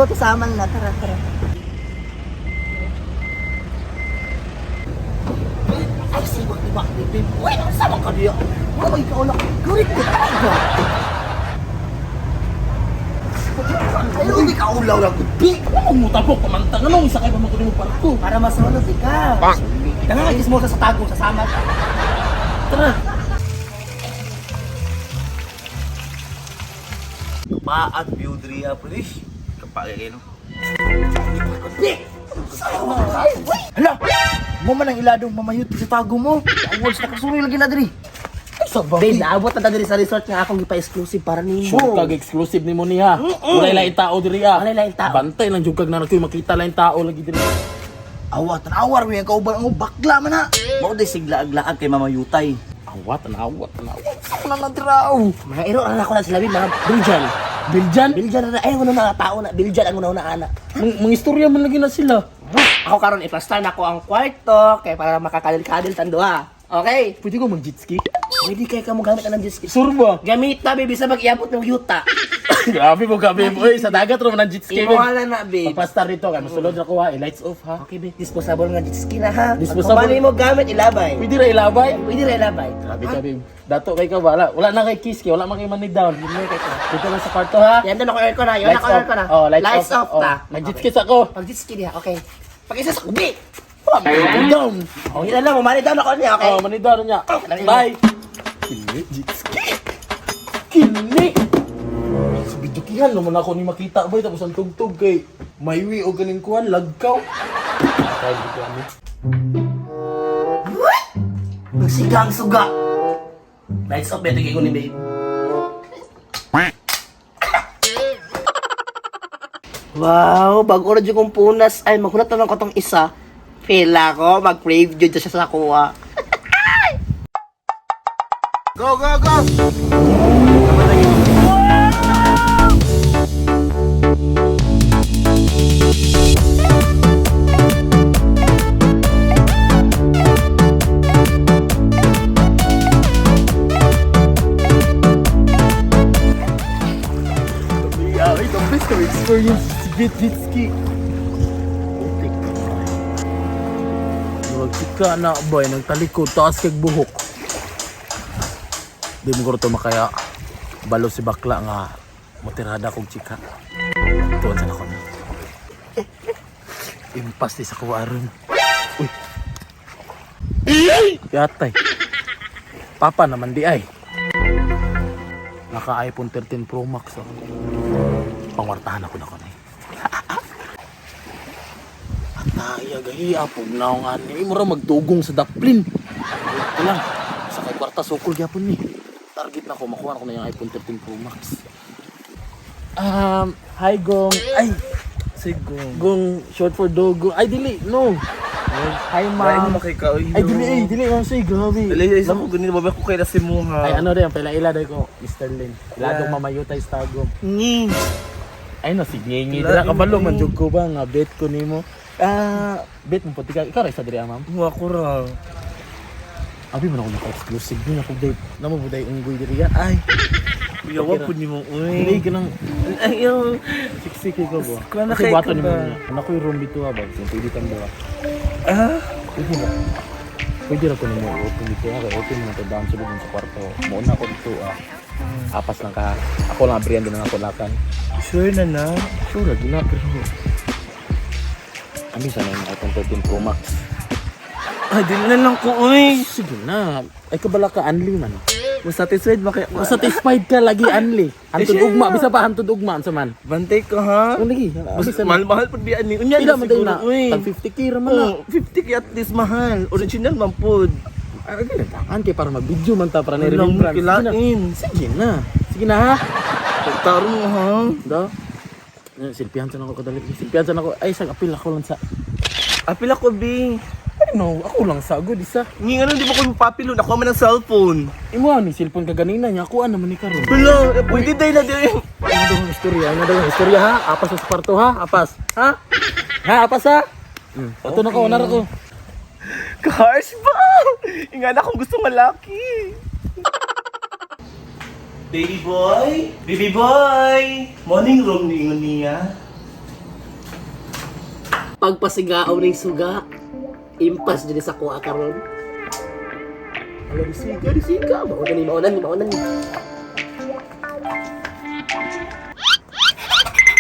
go to Samal na. Tara, tara. Ay, sibak, di ba? Babe, uy, ang sama ka niya. Wala may kaulak. Gurit ko talaga. Ay, hindi ka ulaw lang. Bi! Ano mo tapok pamantang ano isa kay pamangkon mo parko. Para masunod ka. Tanga nga, sa tago, sa Samal. Tara. Paat biudria pulis. Kapag no. Bi! Hala! Mo man ang iladong mamayut sa tago mo. Ang words nakasuri lagi na diri. Ay sa ba? Babe, naabot na diri sa resort nga akong gipa-exclusive para nimo. Sure kag exclusive nimo niya. Wala lain tao diri ah. Wala lain tao. Bantay lang jud kag na koy makita lain tao lagi diri. Awa tanawar wi ang kauban ang bakla man ha. Mao day siglaag-laag kay mamayutay. Awat na awat na awat. Ako na nadraw. Mga iro na ako na sila, babe, mga Biljan. Biljan. Biljan na ay ano na tao na Biljan ang una ana. Mang istorya man lagi na sila. Ako karon i-plastar na ako ang kwarto kay para makakadil-kadil tando ha. Okay? Pwede ko mag jet ski? Pwede kay ka mo gamit ang jet ski. Sure ba? Gamit na baby sa pag-iabot ng yuta. Grabe mo gabi mo. Uy, sa dagat ro man ang jet ski. Imo na na babe. Pagpastar dito kay mosulod na ko ha. I-lights off ha. Okay babe, disposable nga jet ski na ha. Disposable. Pag mo gamit ilabay. Pwede ra ilabay. Pwede ra ilabay. Grabe ka, babe. Dato kay ka wala. Wala na kay kiss kay wala man kay money down. Dito lang sa kwarto ha. Yan na ako aircon na, yan Lights ako off. aircon na. Oh, lights, lights off, Oh, ta. Nag-jet ski ako. Pag jet ski diha, okay. Pag isa sa kubi. Wala man kay down. Oh, yun na lang, money down ako niya, okay? Oh, money down niya. Bye. Kini jet ski. Kini. Sa video kihan naman ako ni makita boy tapos ang tugtog kay maywi o ganing kuan lagkaw. Kay dito ano. Magsigang suga. Lights off, beto kay ni babe. Wow, bago na dyan kong punas. Ay, maghunat naman ko tong isa. Feel ako, mag-crave dyan siya sa kuha. Go go go. Yeah, ay, the best of experience sa jet ski. Putik. Nagkika na boy, nagtalikod, taas kag buhok. Di mo to makaya balo si bakla nga motirada kog chika. Tuon sa nako ni. Impas di sa kuwaron. Uy. Yatay. Papa naman di ay. Naka iPhone 13 Pro Max oh. Pangwartahan ako na ko ni. Ataya gahi apog na nga ni mura magdugong sa daplin. Ito lang sa kay kwarta sukol gyapon ni. Target na ko makuha ko na yung iPhone 13 Pro Max. Hi Gong. Ay, Sige. Gong short for dogo. Ay dili, no. Hi ma'am. makikaoy. Ay dili, ay dili ma'am say grabe. Dali isa ko ganito ba ko kay na si Muha. Ay ano rin, pila-ila dahil ko, Mr. Lin. Ladong mamayutay sa tagom. Ni. Ay no, sige ngi. Dira kabalo man jud ko ba nga bet ko nimo. Ah, bet mo puti ka. Ikaw ra isa diri ah, ma'am. Muha ko ra. Abi man ako naka-exclusive ni ako date. Namo buday unggoy diri ah. Ay, Yawa po nimo dili uy. ka nang Ay yung siksik ko ba. Kuha na Kasi kay buhaton ka nimo ba? niya. Ano ko yung room dito ah, ba? Kasi pwede tang duha. ah Pwede na. Pwede ra ko nimo open dito ah. Kay open mo to down sa sa kwarto. Mo na ko dito ah. Apas lang ka. Ako lang abrihan din ang ako lakan. Sure na na. Sure lagi na pero Kami sana yung iPhone 13 Pro Max. Ah, dili na lang ko uy. Sige na. Ay kabala ka anli man. Mas satisfied ba kay Mas satisfied ka lagi anli. Hantod Eh, ugma bisa pa hantod ugma unsa man. Bantay ka ha. Ang lagi. Mas Bisa mahal mahal pud biyan ni. Unya Pila na man tayo siguro na. uy. Tag 50K ra man na. Oh, 50k at least mahal. Original man pud. Ay ginatakan kay para mag-video man ta para ni Walang remembrance. Sige na. kilain. Sige na. Sige na ha. Pagtaro mo ha. Do. Silpihan sa nako kadali. Silpihan sa nako. Ay sang apil ako lang sa. Apil ako bi. Ay no, ako lang sa good isa. Ngi nga di ba ko mapapilo nakuha man ang cellphone. Imo ni cellphone ka ganina nya ako naman ni karon. Wala, eh, pwede dahil na dili. Ano daw ang istorya? Ano daw ang istorya ha? Apas sa kwarto ha? Apas. Ha? Ha, apas ha? Ato na ko, onar ko. Cars ba? Ingan akong gusto malaki. Baby boy? Baby boy! Morning room ni ingon niya. Pagpasigaw ning suga. Impas dyan sa kuha karon. Ala, disika, disika. Mauna ni, mauna ni, mauna ni.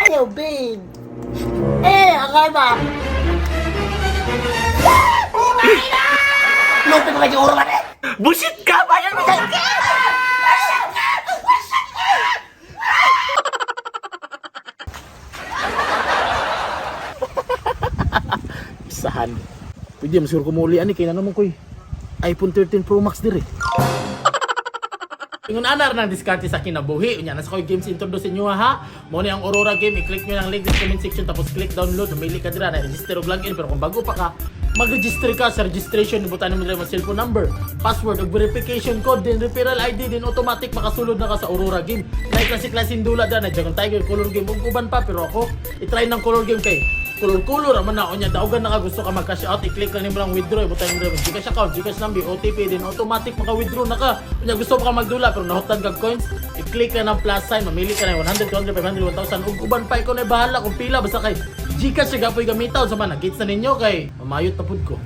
Ayaw, babe. Eh, akay ba? Lupit mo kayo, urban eh! Busit ka! Bayan mo ka! Isahan. Pwede mo siguro kumuli ani kay na naman koy. iPhone 13 Pro Max dire. Ingon anar ng diskarte sa kinabuhi. Unya nasa koy games introduce inyo ha. Mo ni ang Aurora game, i-click nyo ang link sa comment section tapos click download, mamili ka dira na register og login pero kung bago pa ka, mag-register ka sa registration, ibutan mo dira mo cellphone number, password ug verification code, then referral ID, then automatic makasulod na ka sa Aurora game. Nay klase-klaseng dula dira na Dragon Tiger color game ug uban pa pero ako i-try ng color game kay kulor-kulor man na unya daugan na ka gusto ka mag-cash out i-click lang nimo lang withdraw ibutang nimo lang GCash account, GCash number, OTP din automatic maka-withdraw na ka. Unya gusto pa ka magdula pero nahutdan kag coins, i-click lang ang plus sign, mamili ka na 100, 200, 500, 1,000 ug uban pa ikaw na bahala kung pila basta kay GCash siya gapoy gamitaw sa man gits na ninyo kay mamayot na pud ko.